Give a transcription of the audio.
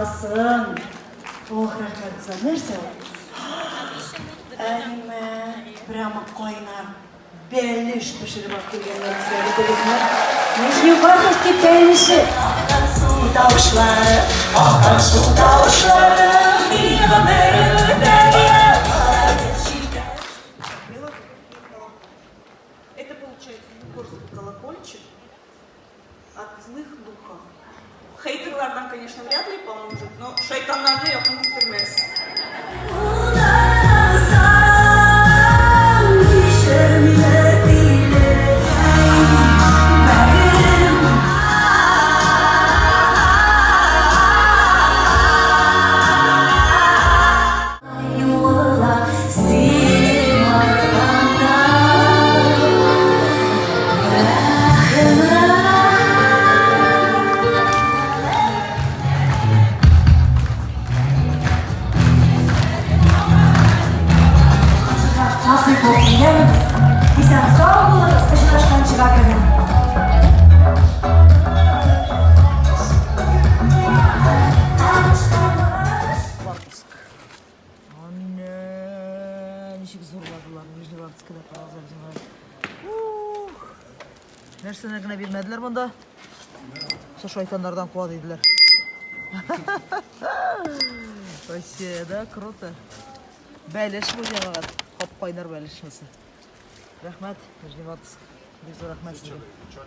ясасын. Ох, рәхмәт, кызлар. Нәрсә ул? Әмма прямо кайнар бәлеш пешереп алып килгәннәр безгә бөтегезне. Нижневартовский бәлеше. Аккан су тавышлары, аккан су тавышлары, ни гомер Это получается югорский колокольчик от злых духов. Хейтерлардан, конечно, вряд ли поможет, но шайтаннарны якын китермәс. Насыйп булсын, яме? Исән сау булыгыз, очрашканчыга кадәр. Анне, ничек зурладылар Нижневартовскида карагыз әле җәмәгать. Ух! Нәрсәне генә бирмәделәр монда. Шул шайтаннардан куа диделәр. Вообще, да, круто. Бәлеш бу җәмәгать. Кап-кайнар бәлеш монысы. Рәхмәт, Нижневартовск. Бик зур рәхмәт сезгә.